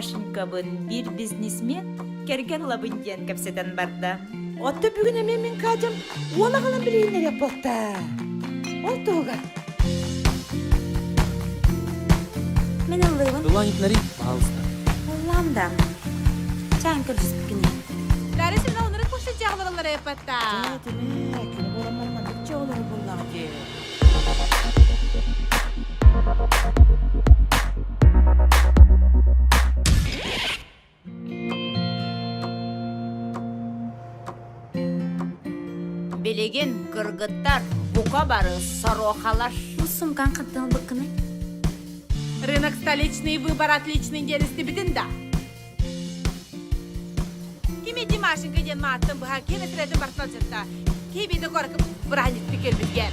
Машенькабын биир бизнесмен кэргэн ылабын диэн кэпсэтэн барда. Отто бүгүн эмиэ мин Катям уол аҕалан билиһиннэриэх буолта. Ол туһугар. Мин ыллыыбын. Ыллаан иһитиннэрий, пожалуйста. Ыллаан да. Чаан көрсүспүккүнүй? Дарья Семеновна кушать дьаҕалараллара эппэтта. Дьэ, кини буоламмар маннык дьоолору буллаҕа дии. Билигин кыргыттар бука бары сорохалар. Бу сумкаҥ хантан ылбыккыный? Рынок столичный выбор отличный диэн истибитин да. Кими Димашенко диэн мааттан быһа ким этирэтин бартан дьытта. Киби да коракы бырааһынньыкты кэлбитгэр.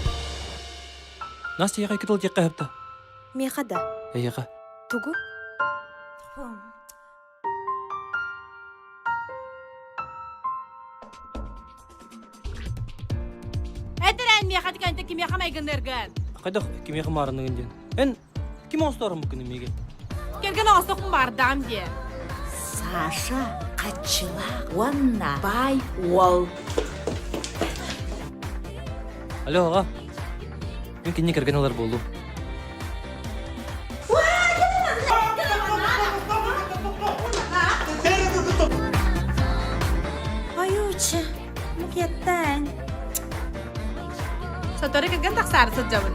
Настя, яха кытыл диэххэ хөптө. Миэхэ да. Эйиэхэ. Тугу? Этэрэн миэхэ тикэнте кимиэхэ майгынныргын? Хайдах кимиэхэ маарыныгын диэн. Эн ким оҥосторун буккуну миигин? Кэргэн оҥостохпун баардаам диэ. Саша хаччылаах уонна баай уол. Алло, аҕа. Мин кинини кэргэн ылар буоллум. Ойууча, мукеттаан. Сотору кэргэн тахсаары сылдьабын.